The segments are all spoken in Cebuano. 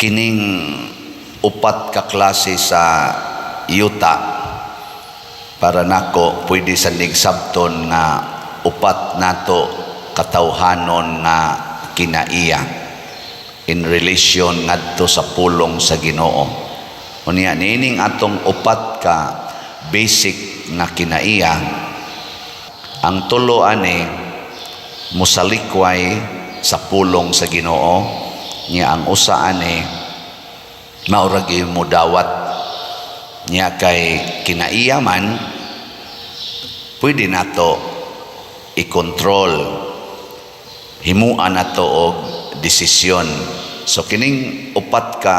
Kining upat ka klase sa yuta, para nako pwede sa sabton nga upat nato katawhanon nga kinaiya in relation ngadto sa pulong sa Ginoo. Unya niining atong upat ka basic nga kinaiya, ang tulo ani musalikway sa pulong sa Ginoo, nya ang usa ani mao ra gyud mo dawat. Nya kay kinaiya man, pwede nato i-control, himuan nato og desisyon. So kining upat ka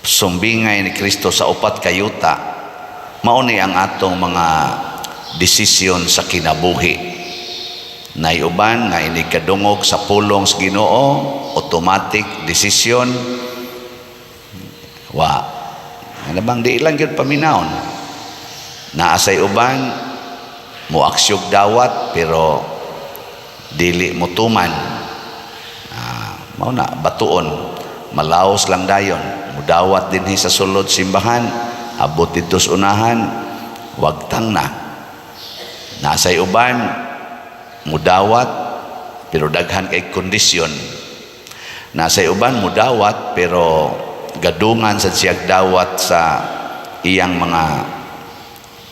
sumbingay ni Kristo sa upat ka yuta, mao ni ang atong mga desisyon sa kinabuhi. Nay uban nga inig kadungog sa pulong sa Ginoo, automatic desisyon, wa ano bang di lang gyud paminawon. Naa say uban mo aksyog dawat pero dili mo tuman. Ah, mao na batuon, malaos lang dayon, mudawat dinhi sa sulod simbahan, abot didto sa unahan, wagtang na. Naa say uban mudawat pero daghan kay kondisyon. Naa say uban mudawat pero gadungan sa siyag dawat sa iyang mga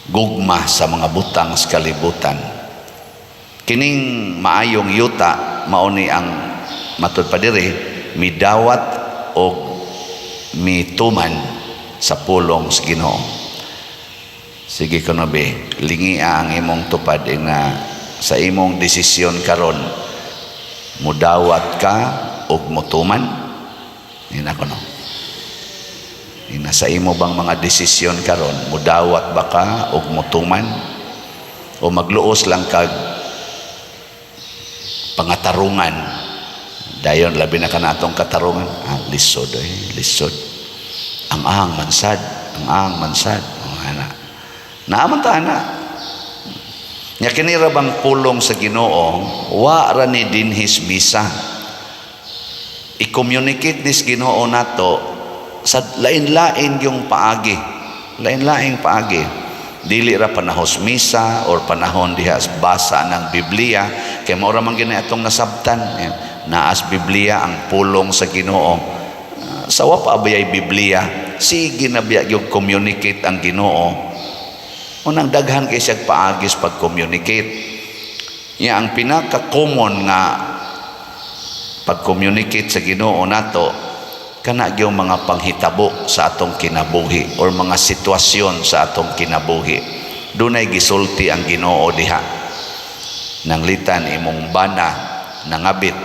gugma sa mga butang sa kalibutan. Kining maayong yuta, mao ni ang matud pa diri midawat og mituman sa pulong sa Ginoo. Sige kuno be, lingia ang imong tupad nga sa imong desisyon karon, mudawat ka og mutuman nina kuno. Ina sa imo bang mga desisyon karon, mudawat ba ka og mutuman o magluos lang kag pangatarungan dayon? Labi na kanatong katarungan, ah, lisod eh, lisod ang ang mansad, ang ang mansad, oh, ana naaman ta ana. Nya kini ra bang pulong sa Ginoo, wa ra ni dinhi sa misa. I-communicate nis Ginoo nato sa lain-lain yung paagi. Lain-laing paagi. Dili ra panahos misa or panahon diha basa ng Biblia kay mao ra man gini atong nasabtan. Naas Biblia ang pulong sa Ginoo. Ah, sa wa pa bayay Biblia, sige na biya yung communicate ang Ginoo. Unang daghan kay siya paagis pag-communicate. Ya ang pinaka-common nga pag-communicate sa Ginoo nato, kana gyud mga panghitabo sa atong kinabuhi or mga sitwasyon sa atong kinabuhi. Dunay gisulti ang Ginoo diha. Nanglitan imong bana nangabit,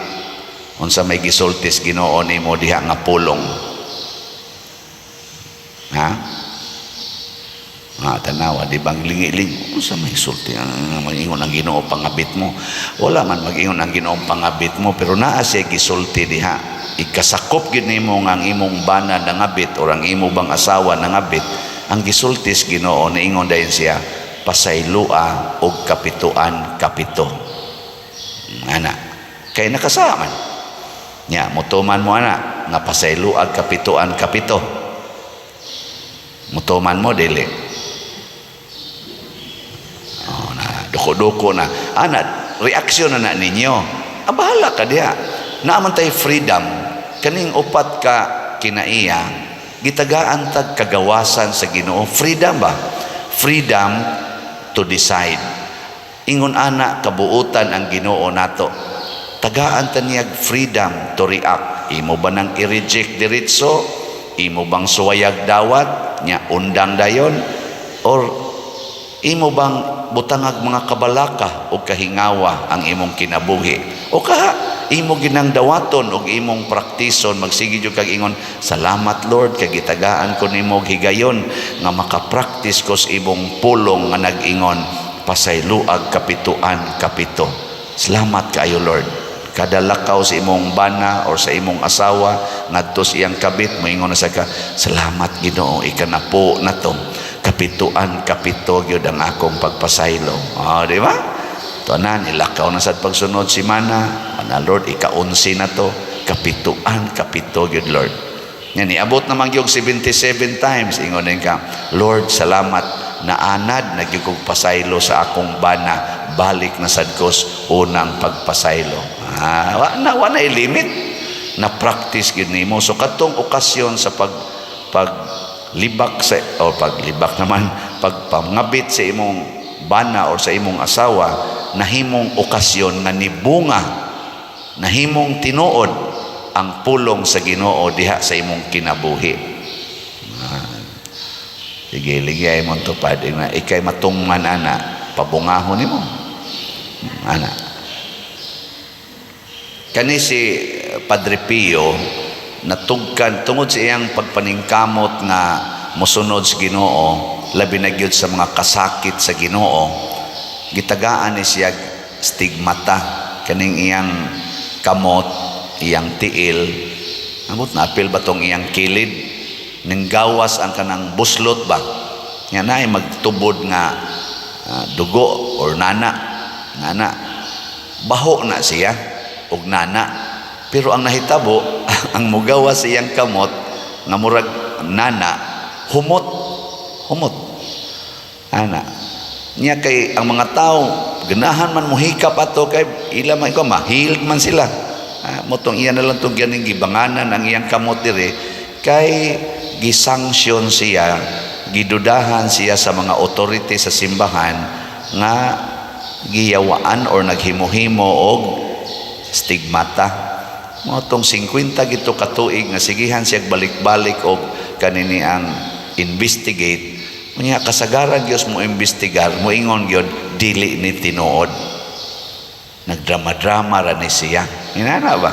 unsa may gisulti sa Ginoo nimo diha nga pulong? Ha? Ah, tanawa, di bang lingi-ling? Unsa may sulti ang mag-ingon ang Ginoo pangabit mo? Wala man mag-ingon ang Ginoo pangabit mo, pero naa siya gisulti diha. Ikasakop gyud nimo nga ang imong bana nangabit or ang imo bang asawa nangabit. Ang gisulti sa Ginoo, niingon dayon siya, "Pasaylua og kapituan kapito." Ana. Kay nakasaman. Nya, mutuman mo ana nga pasayloag kapituan kapito? Mutuman mo, dili? Oh, na duko-duko na. Ana, reaksyon na na ninyo. Ah, bahala ka diha. Naa man tay freedom. Kaning upat ka kinaiya, gitagaan tag kagawasan sa Ginoo. Freedom ba? Freedom to decide. Ingon ana kabuutan ang Ginoo nato. Tagaan ta niyag freedom to react. Imo ba nang i-reject diretso? Imo bang suwayag dawat? Nya undang dayon? Or imo bang butangag mga kabalaka o kahingawa ang imong kinabuhi? O kaha imo ginang dawaton og imong praktison, magsige jud kag ingon, "Salamat, Lord, kay gitagaan ko nimo og higayon nga makapraktis ko sa imong pulong nga nag-ingon pasayloag kapituan kapito. Salamat kaayo, Lord." Kada lakaw sa imong bana or sa imong asawa ngadto sa iyang kabit, moingon na sa ka, "Salamat, Ginoo, ikanapo na to, kapituan kapito gyud ang akong pagpasaylo." Oh, di ba? To na nilakaw na sad pagsunod simana, "Ana, Lord, ika-11 na to." Kapituan kapito gyud, Lord. Nga niabot naman gyud 77 times, ingon din ka, "Lord, salamat, naanad na gyud kog pasaylo sa akong bana, balik na sad ko sa unang pagpasaylo." Ah, wa na limit na practice gyud nimo. So kadtong okasyon sa pag paglibak sa o paglibak naman, pagpangabit sa imong bana or sa imong asawa, nahimong okasyon nga nibunga, nahimong tinuod ang pulong sa Ginoo diha sa imong kinabuhi. Ah, sige, ligay mo tupad na ikay matungman ana, pabungahon nimo ana. Kani si Padre Pio, natugkan tungod sa iyang pagpaningkamot nga mosunod sa Ginoo, labi na gyud sa mga kasakit sa Ginoo, gitagaan ni siya stigmata, kaning iyang kamot, iyang tiil, amot na apil ba tong iyang kilid, ning gawas ang kanang buslot ba nga naay magtubod nga dugo or nana nana, baho na siya og nana. Pero ang nahitabo, ang mugawas sa iyang kamot nga murag nana, humot humot ana niya. Kay ang mga tao ganahan man mohikap ato kay ila man ko ma-healed man sila. Ah, mao tong iya na lang tong ganing gibanganan ang iyang kamot dire kay gisanksyon siya, gidudahan siya sa mga authority sa simbahan nga giyawaan or naghimo-himo og stigmata. Mao tong 50 gito katuig nga sigihan siya balik-balik og kanini ang investigate. Unya kasagaran gyud mo imbestigar, moingon gyud dili ni tinuod. Nagdrama-drama ra ni siya. Inana ba?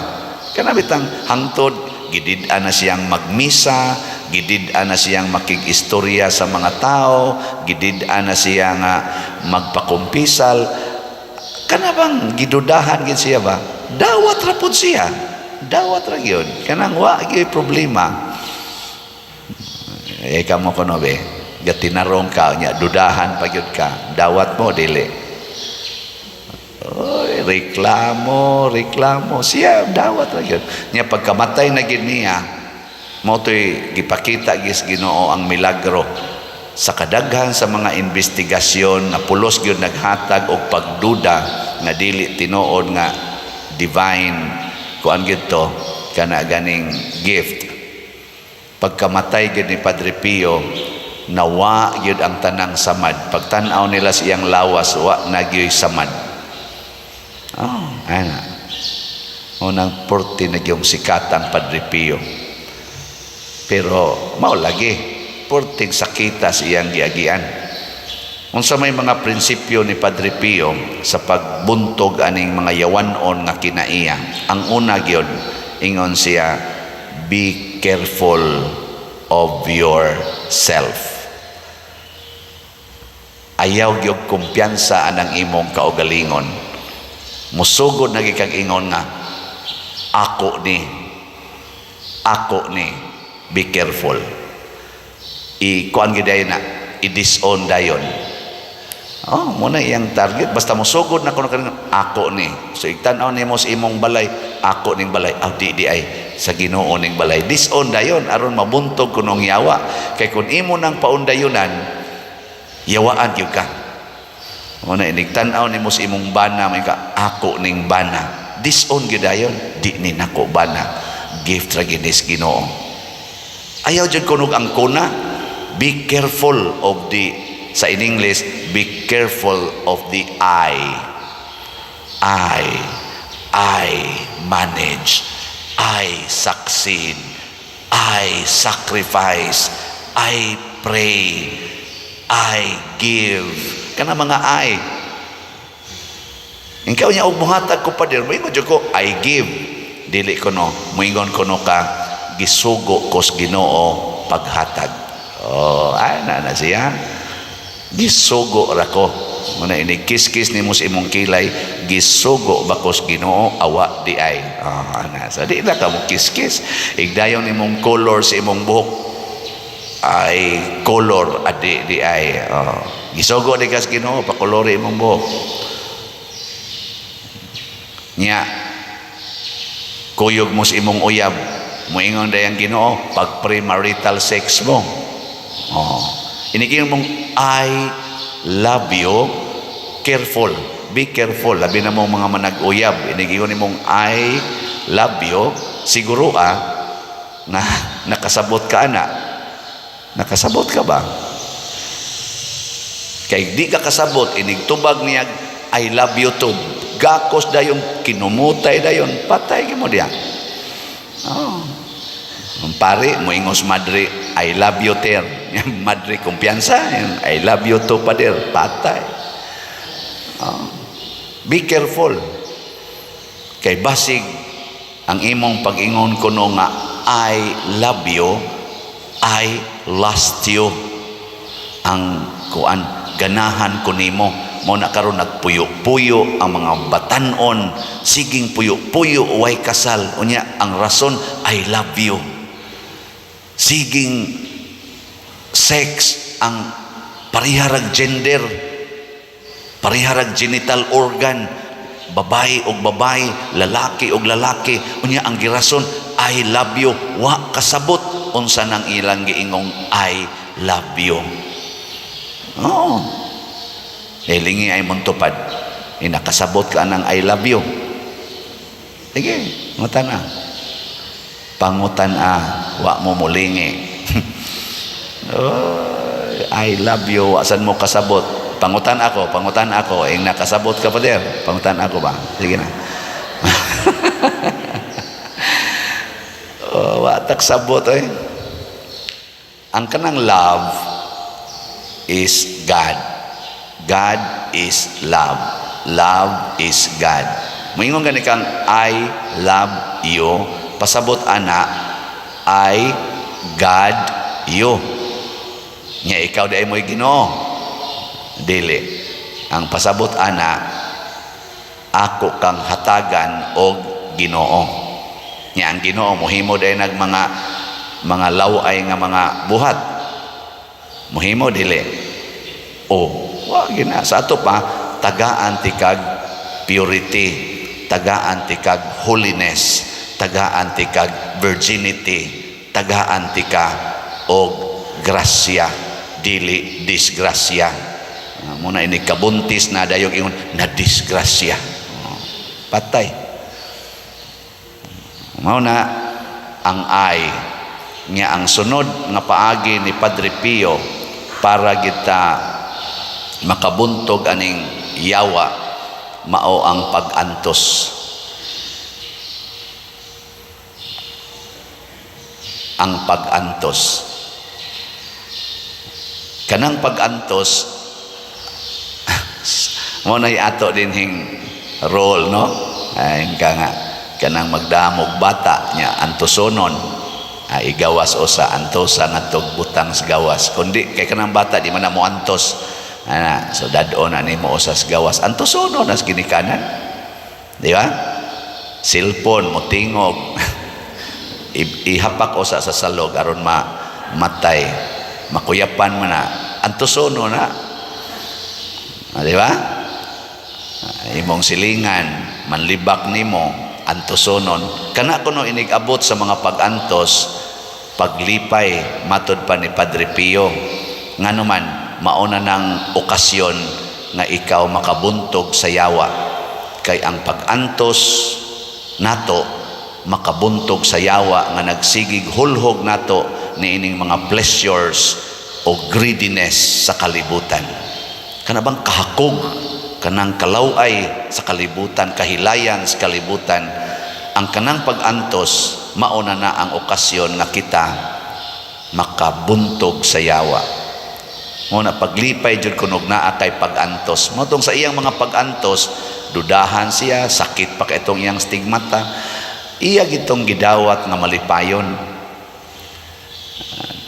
Kana bitang hangtod gidid-an na siyang magmisa, gidid-an na siyang makig-istorya sa mga tao, gidid-an na siya nga magpakumpisal. Kana bang gidudahan gid siya ba? Dawat ra pud siya. Dawat ra gyud. Kanang wa gyud problema. Eh, kamo kuno be, gatinarong ka nya dudahan pa gyud ka. Dawat mo dili? Oy, reklamo, reklamo. Siya dawat ra gyud. Nya pagkamatay na gyud niya, mao to'y gipakita gis Ginoo ang milagro sa kadaghan sa mga investigasyon nga pulos gyud naghatag og pagduda nga dili tinuod nga divine kuan gyud to, kana ganing gift. Pagkamatay gyud ni Padre Pio, nawa gyud ang tanang samad. Pagtan-aw nila sa iyang lawas, wa na gyud samad. Oh, ana unang porte na gyung sikatang Padre Pio, pero mao lagi porting sakita sa iyang giagian. Unsa may mga prinsipyo ni Padre Pio sa pagbuntog aning mga yawanon nga kinaiya? Ang una gyud, ingon siya, "Be careful of yourself." Ayaw gyud kumpiyansa anang imong kaugalingon. Musugod na gyud kag ingon nga ako ni, ako ni, be careful. I kuan gyud na, i-disown dayon. Oh, mao na iyang target. Basta mosugod na kuno ako ni. So igtan-aw nimo sa imong balay, ako ning balay. Aw, di di ay, sa Ginoo ning balay. Disown dayon aron mabuntog kunong yawa. Kay kun imo nang paundayunan, yawaan gyud ka. Mao na inig tan-aw nimo sa imong bana, may ka ako ning bana. Disown gyud dayon, di ni nako bana. Gift ra gyud ni sa Ginoo. Ayaw jud kunog ang kuna. Be careful of the, sa in English, be careful of the I. I manage. I succeed. I sacrifice. I pray. I give. Kana mga I. Ikaw niya og muhatag ko pader, moingon jud ko, "I give." Dili ko no, moingon ko no ka, gisugo ko sa Ginoo paghatag. Oh, ay na na siya. Gisugo ra ko. Muna ini kiskis nimo sa imong kilay, gisugo ba ko sa Ginoo awa di ay. Ah, ana. Sa di na ka mo kiskis. Igdayon nimong color sa imong buhok ay color adi di ay. Oh, gisugo di ka sa Ginoo pakolori imong buhok. Nya Kuyog mo sa imong uyab, moingon dayang Ginoo, pag premarital sex mo. Oh. Inig mong "I love you," careful. Be careful. Labi na mong mga manag-uyab. Inig mong "I love you," siguro na nakasabot ka ana. Nakasabot ka ba? Kay di ka kasabot, inig tubag niya, "I love you too." Gakos dayon, kinumutay dayon, patay mo diya. Oh. Ang pare, moingos madre, "I love you, ter." Madre, kumpiyansa. "I love you too, pader." Patay. Oh. Be careful. Kay basig, ang imong pag-ingon kuno nga "I love you," "I lust you." Ang kuan, ganahan ko nimo. Mo na karon nagpuyo-puyo ang mga batanon, siging puyo-puyo way kasal. Unya ang rason, "I love you." Siging sex ang pariharag gender, pariharag genital organ, babae og babae, lalaki og lalaki. Unya ang girason, "I love you." Wa kasabot unsa nang ilang giingong "I love you." Oo. Eh, lingi ay montupad. Inakasabot ka ng "I love you." Sige, ngutan na. Pangutan ah, wa mo mulingi. Oh, "I love you," wasan mo kasabot. Pangutan ako, pangutan ako. Eh, nakasabot ka pa der. Pangutan ako ba? Sige na. Oh, wa taksabot eh. Ang kanang love is God. God is love. Love is God. Moingon gani kang "I love you," pasabot ana, "I God you." Nya ikaw di ay mo'y Ginoo. Dili. Ang pasabot ana, ako kang hatagan og Ginoo. Nya ang Ginoo mohimo day nag mga laway nga mga buhat. Mohimo dili. O, wa gina sa ato pa tagaan tikag purity, tagaan tikag holiness, tagaan tikag virginity, tagaan tika og grasya, dili disgrasya. Muna ini kabuntis na dayong ingon na disgrasya. Oh, patay. Mao na ang I nga ang sunod nga paagi ni Padre Pio para kita makabuntog aning yawa mao ang pag-antos. Ang pag-antos. Kanang pag-antos mo na ato din hing role, no? Ay ka nga kanang magdamog bata nya antosonon, ay igawas o sa antosa ngadtog butang sa gawas, kundi kay kanang bata di man na mo antos ana, so dad-on na nimo usa sa gawas, antosonon as ginikanan, di ba? Cellphone mo tingog, ihapak usa sa salog aron ma matay, makuyapan man na, antosono na. Ah, di ba? Imong silingan manlibak nimo, antosonon kana kuno. Inig abot sa mga pag-antos, paglipay matod pa ni Padre Pio, ngano man mauna ng okasyon nga ikaw makabuntog sa yawa, kay ang pag-antos nato makabuntog sa yawa nga nagsigig hulhog nato niining mga pleasures o greediness sa kalibutan, kana bang kahakog, kanang kalaway sa kalibutan, kahilayan sa kalibutan. Ang kanang pag-antos mauna na ang okasyon nga kita makabuntog sa yawa. Mo na paglipay jud kunog naa kay pag-antos mo tong sa iyang mga pag-antos, dudahan siya, sakit pa kay itong iyang stigmata, iya gitong gidawat nga malipayon.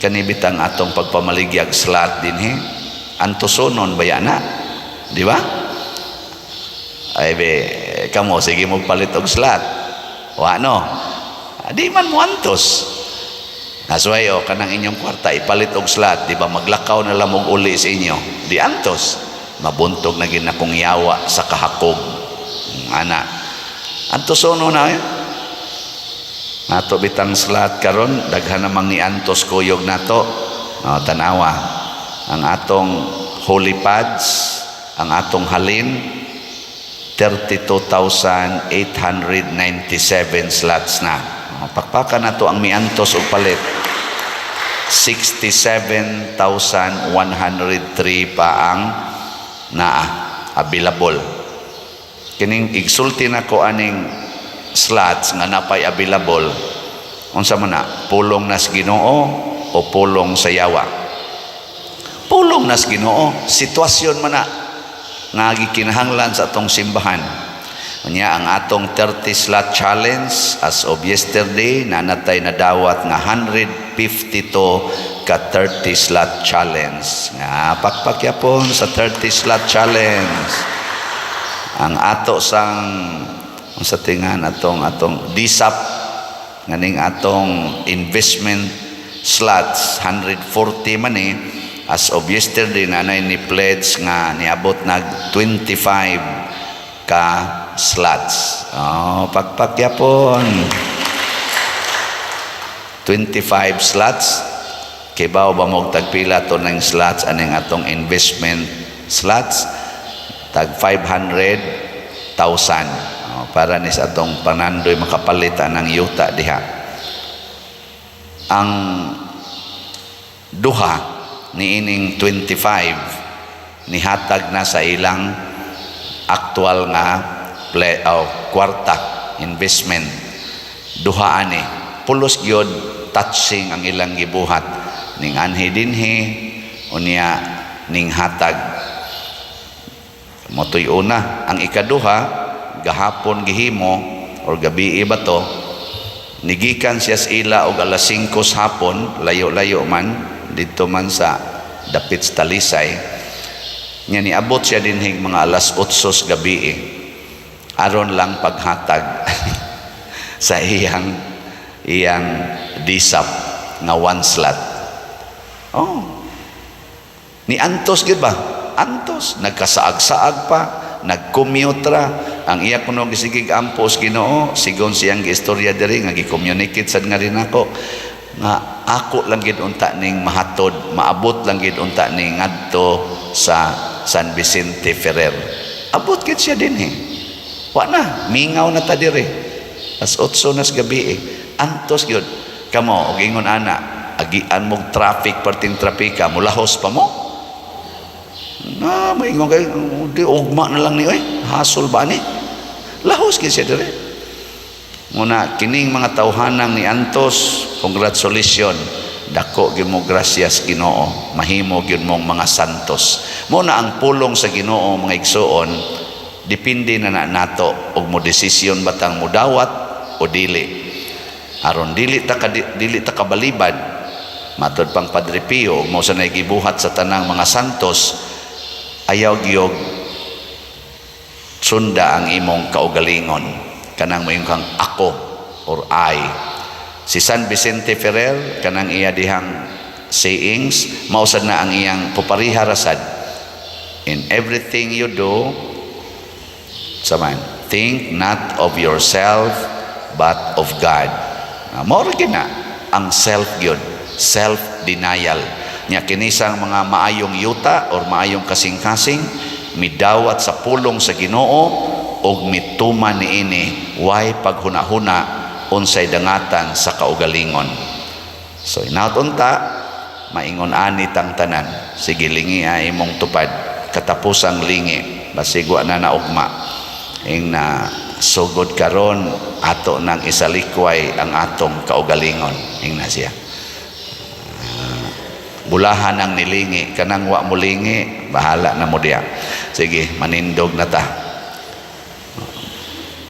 Kanibitang atong pagpamaligyag slot dinhi, antosonon baya na, di ba? Ay be kamo sige mo palit og slot, wa no? Di man mo antos. That's why, oh, kanang inyong kwarta ipalit og slot, di ba maglakaw na lang og uli sa inyo, di antos, mabuntog na gid akong yawa sa kahakog ana, antosono na eh. Nato bitang slot karon, daghan namang niantos kuyog nato. Oh, tanawa ang atong holy pads, ang atong halin, 32,897 slots na. Oh, pakpakan nato ang miantos og palit. 67,103 pa ang naa available. Kining igsulti nako aning slots nga napay available, unsa man na, pulong nas Ginoo o pulong sa yawa? Pulong nas Ginoo. Sitwasyon man na nga gikinahanglan sa atong simbahan. Unya ang atong 30 slot challenge, as of yesterday nanatay na dawat nga 152 ka 30 slot challenge. Nga pakpak yapon sa 30 slot challenge. Ang ato sang, unsa tingan, atong atong DSAP, nganing atong investment slots, 140 man eh. As of yesterday, nanay ni pledge nga niabot nag 25 ka slots. Oh, pakpak yapon. 25 slots. Kibaw ba mo tagpila to ng slots aning atong investment slots? Tag 500,000. Oh, para ni sa atong panandoy makapalit ang yuta diha. Ang duha niining 25 nihatag na sa ilang aktual nga oh, kwarta investment. Duha ani pulos gyud, touching ang ilang gibuhat ning anhi dinhi, unya ning hatag motoy una. Ang ikaduha, gahapon gihimo or gabi ba to, nigikan siya sa ila og alas 5 sa hapon, layo-layo man, dito man sa dapit sa Talisay nya. Niabot siya dinhig mga alas 8 sa gabi eh, aron lang paghatag sa iyang iyang disap nga one slot. Oh, ni antos gyud ba? Antos, nagkasaag-saag pa, nag-commute ra. Ang iya kuno gisigig ampo sa Ginoo, sigon siyang giistorya diri nga gi-communicate sad nga rin ako nga ako lang gid unta ning mahatod, maabot lang gid unta ning ngadto sa San Vicente Ferrer. Abot gid siya dinhi. Wa na, mingaw na ta diri. As 8 nas gabi eh. Antos gyud. Kamo og ingon ana, agian mog traffic, perting trapika, mulahos pa mo. Na maingon kay di ugma na lang ni oy, hasol ba ni? Lahos gyud siya dire. Muna kining mga tawhanang ni antos, congratulations. Dako gyud mo grasyas Ginoo, mahimo gyud mong mga santos. Mo na ang pulong sa Ginoo, mga igsuon, depende na na nato og mo desisyon batang mudawat o dili. Aron dili ta kabalibad, matod pang Padre Pio, mao sa gibuhat sa tanang mga santos, ayaw giyog sunda ang imong kaugalingon, kanang moingon kang ako or I. Si San Vicente Ferrer, kanang iya dihang sayings, mao sad na ang iyang pupariha rasad: "In everything you do," saman, "think not of yourself but of God." Ah, mao ra gyud na ang self gyud, self denial nya. Kinisang mga maayong yuta or maayong kasing-kasing, midawat sa pulong sa Ginoo og mituman niini, way paghuna-huna unsay dangatan sa kaugalingon. So inaot unta maingon ani tang tanan. Sige, lingi ay imong tupad, katapusang lingi, basig wa na naugma. Ing na sugod karon, ato nang isalikway ang atong kaugalingon. Ing na siya. Ah, bulahan ang nilingi, kanang wa mo lingi, bahala na mo diya. Sige, manindog na ta.